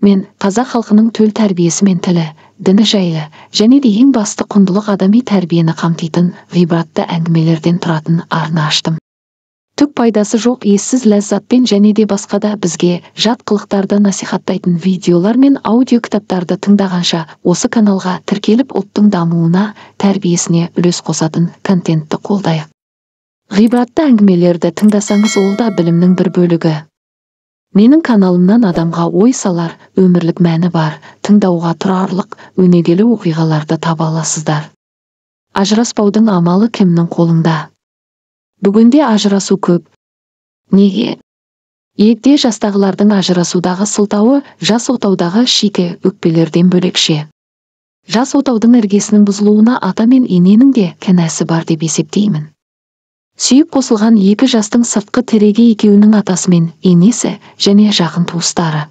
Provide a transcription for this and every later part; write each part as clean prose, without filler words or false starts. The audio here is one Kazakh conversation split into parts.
Мен қазақ халқының төл тәрбиесі мен тілі, діні жайлы және де ең басты құндылық адами тәрбиені қамтитын ғибратты әңгімелерден тұратын арна аштым. Түк пайдасы жоқ ессіз ләззатпен және де басқа да бізге жат қылықтарды насихаттайтын видеолар мен аудио кітаптарды тыңдағанша осы каналға тіркеліп, ұлттың дамуына, тәрбиесіне үлес қосатын контентті қолдайық. Ғибратты әңгімелерді тыңдасаңыз, ол да білімнің бір бөлігі. Менің каналымнан адамға ой салар, өмірлік мәні бар, тыңдауға тұрарлық өнегелі оқиғаларды таба аласыздар. Ажыраспаудың амалы кімнің қолында? Бүгінде ажырасу көп. Неге? Егде жастағылардың ажырасудағы сылтауы жас отаудағы шикі өкпелерден бөлекше. Жас отаудың іргесінің бұзылуына ата мен ененің де кінәсі бар деп есептеймін. Сүйіп қосылған екі жастың сыртқы тірегі екеуінің атасы мен енесі және жақын туыстары.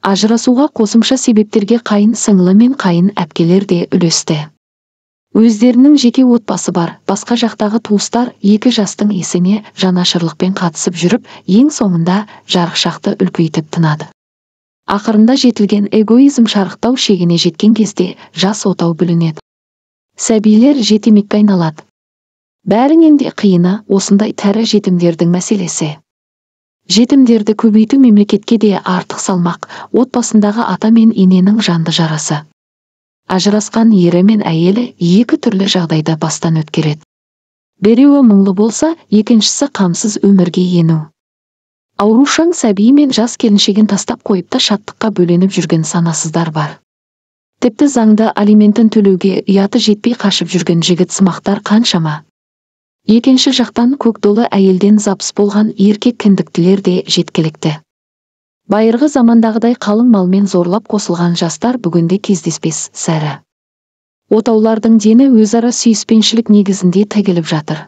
Ажырасуға қосымша себептерге қайын сіңлі мен қайын әпкелер де үлесті. Өздерінің жеке отбасы бар, басқа жақтағы туыстар екі жастың есіне жанашырлықпен қатысып жүріп, ең соңында жарықшақты үлкейтіп тынады. Ақырында жетілген эгоизм шарықтау шегіне жеткен кезде жас отау бүлінеді. Сәбилер жетімекке айналады. Бәрінен де қиыны осындай тәрі жетімдердің мәселесі. Жетімдерді көбейту мемлекетке де артық салмақ, отбасындағы ата мен ененің жанды жарасы. Ажырасқан ері мен әйелі екі түрлі жағдайда бастан өткереді. Біреуі мұңлы болса, екіншісі қамсыз өмірге ену. Аурушаң сәби мен жас келіншегін тастап қойып та шаттыққа бөленіп жүрген санасыздар бар. Тіпті заңды алиментін төлеуге ұяты жетпей қашып жүрген жігіт сымақтар қаншама. Екінші жақтан көкдолы әйелден запыс болған еркек кіндіктілер де жеткілікті. Байырғы замандағыдай қалың малмен зорлап қосылған жастар бүгінде кездеспес сәрі. Отаулардың дені өзара сүйіспеншілік негізінде тігіліп жатыр.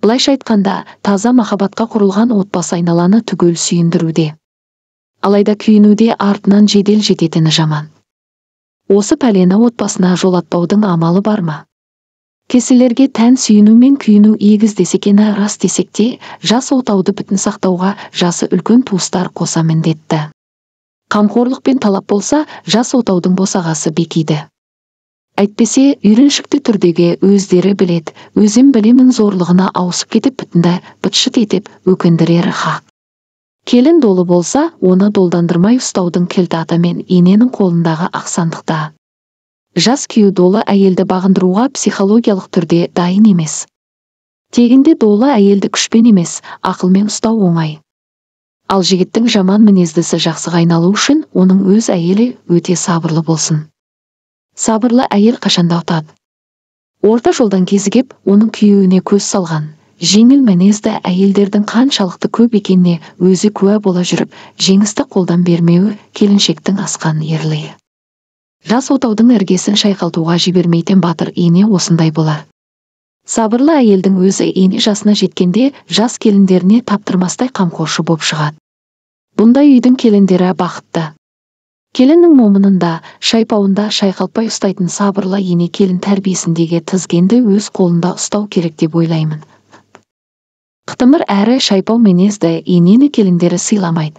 Былайша айтқанда, таза махаббатқа құрылған отбасы айналаны түгел сүйіндіруде. Алайда күйінуде артынан жедел жететіні жаман. Осы пәлені отбасына жолатпаудың амалы бар ма? Кесілерге тән сүйіну мен күйіну егіз десекені рас десек те, жас отауды бүтін сақтауға жасы үлкен туыстар қоса міндетті. Қамқорлық пен талап болса, жас отаудың босағасы бекиді. Әйтпесе, үйреншікті түрдегі өздері білет, өзім білемін зорлығына ауысып кетіп бүтінді быт-шыт етіп өкіндірері хақ. Келін долы болса, оны долдандырмай ұстаудың кілті ата мен ененің қолындағы ақсандықта. Жас күйеу долы әйелді бағындыруға психологиялық түрде дайын емес. Тегінде долы әйелді күшпен емес, ақылмен ұстау оңай. Ал жігіттің жаман мінездісі жақсыға айналу үшін оның өз әйелі өте сабырлы болсын. Сабырлы әйел қашанда ұтады. Орта жолдан кезігіп, оның күйеуіне көз салған, жеңіл мінезді әйелдердің қаншалықты көп екеніне өзі куә бола жүріп, жеңісті қолдан бермеуі келіншектің асқан ерлігі. Жас отаудың іргесін шайқалтуға жібермейтін батыр ене осындай болар. Сабырлы әйелдің өзі ене жасына жеткенде жас келіндеріне таптырмастай қамқоршы боп шығады. Бұндай үйдің келіндері бақытты. Келіннің момынында, шайпауында шайқалтпай ұстайтын сабырлы ене келін тәрбиесіндегі тізгенді өз қолында ұстау керек деп ойлаймын. Қытымыр әрі шайпау мінезді енені келіндері сыйламайды.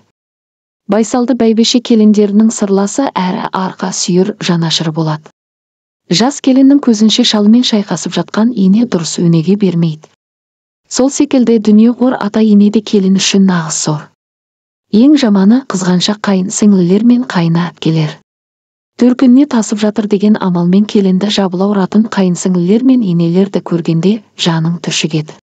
Байсалды бәйбіше келіндерінің сырласы әрі арқа сүйір жанашыры болады. Жас келіннің көзінше шалымен шайқасып жатқан ене дұрыс өнеге бермейді. Сол секілді дүниеқор ата ене де келін үшін нағыз сор. Ең жаманы қызғаншақ қайын сіңлілер мен қайын әпкелер. Төркініне тасып жатыр деген амалмен келінді жабыла ұратын қайын сіңлілер мен енелерді көргенде жаның түршігеді.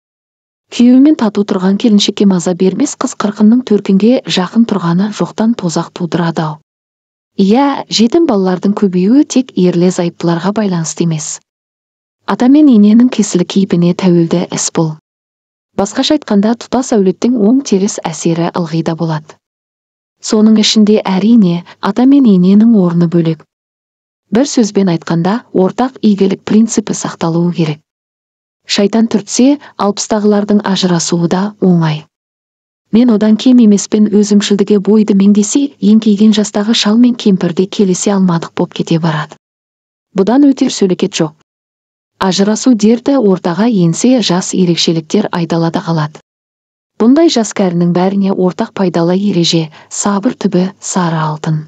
Күйеуімен тату тұрған келіншекке маза бермес қыз қырқынның төркінге жақын тұрғаны жоқтан тозақ тудырады-ау. Иә, жетім балалардың көбеюі тек ерлі зайыптыларға байланысты емес. Ата мен ененің кесілі кейпіне тәуелді іс бұл. Басқаша айтқанда, тұтас әулеттің оң теріс әсері ылғи да болады. Соның ішінде әрине, ата мен ененің орны бөлек. Бір сөзбен айтқанда, ортақ игілік принципі сақталуы керек. Шайтан түртсе, 60-тағылардың ажырасуы да оңай. Мен одан кем емеспін, өзімшілдіге бойды меңдесе, еңкейген жастағы шал мен кемпірде келісе алмадық боп кете барады. Бұдан өтер сөлекет жоқ. Ажырасу дерті ортаға енсе, жас ерекшеліктер айдалада қалады. Бұндай жас кәрінің бәріне ортақ пайдалы ереже, сабыр түбі сары алтын.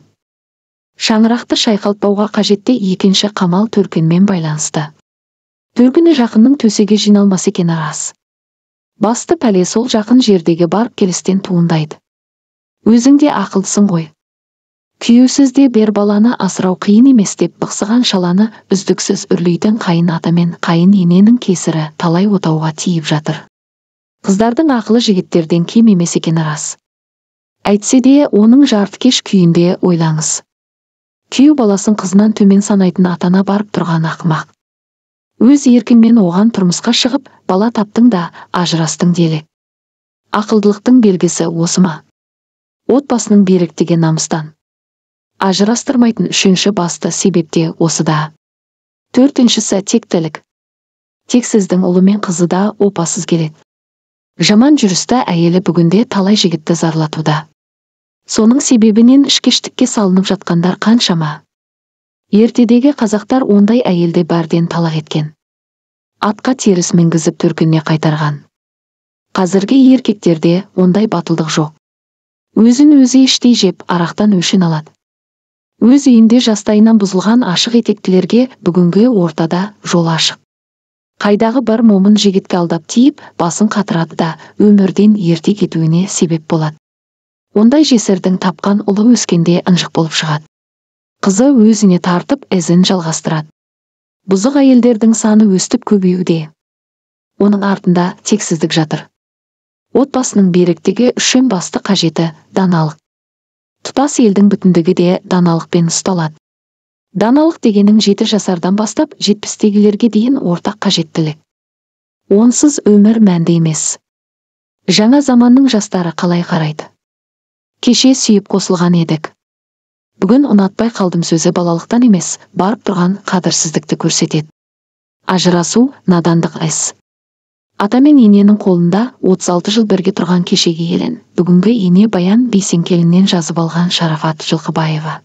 Шаңырақты шайқалтпауға қажетті екінші қамал төркінмен байланысты. Төркіні жақынның төсегі жиналмас екені рас. Басты пәле сол жақын жердегі барып келістен туындайды. Өзің де ақылдысың ғой. Күйеусіз де бер баланы асырау қиын емес деп бықсыған шаланы үздіксіз үрлейтін қайын ата мен қайын ененің кесірі талай отауға тиіп жатыр. Қыздардың ақылы жігіттерден кем емес екені рас. Әйтсе де оның жартыкеш күйінде ойлаңыз. Күйеу баласын қызынан төмен санайтын атана барып тұрған ақымақ. Өз еркіңмен оған тұрмысқа шығып, бала таптың да ажырастың делік. Ақылдылықтың белгісі осы ма? Отбасының беріктігі намыстан. Ажырастырмайтын үшінші басты себеп те осыда. Төртіншісі тектілік. Тексіздің ұлы мен қызы да опасыз келеді. Жаман жүрісті әйелі бүгінде талай жігітті зарлатуда. Соның себебінен ішкештікке салынып жатқандар қаншама. Ертедегі қазақтар ондай әйелді бәрден талақ еткен. Атқа теріс мінгізіп төркініне қайтарған. Қазіргі еркектерде ондай батылдық жоқ. Өзін өзі іштей жеп, арақтан өшін алады. Өз үйінде жастайынан бұзылған ашық етектілерге бүгінгі ортада жол ашық. Қайдағы бір момын жігітке алдап тиіп, басын қатырады да өмірден ерте кетуіне себеп болады. Ондай жесірдің тапқан ұлы өскенде ынжық болып шығады. Қызы өзіне тартып, ізін жалғастырады. Бұзық әйелдердің саны өстіп көбеюде. Оның артында тексіздік жатыр. Отбасының беріктігі үшін басты қажеті даналық. Тұтас елдің бүтіндігі де даналықпен ұсталады. Даналық дегенің 7 жасардан бастап 70-тегілерге дейін ортақ қажеттілік. Онсыз өмір мәнді емес. Жаңа заманның жастары қалай қарайды? Кеше сүйіп қосылған едік. Бүгін ұнатпай қалдым сөзі балалықтан емес, барып тұрған қадірсіздікті көрсетеді. Ажырасу надандық іс. Ата мен ененің қолында 36 жыл бірге тұрған кешегі елін, бүгінгі ене Баян Бейсенкеліннен жазып алған Шарафат Жылқыбаева.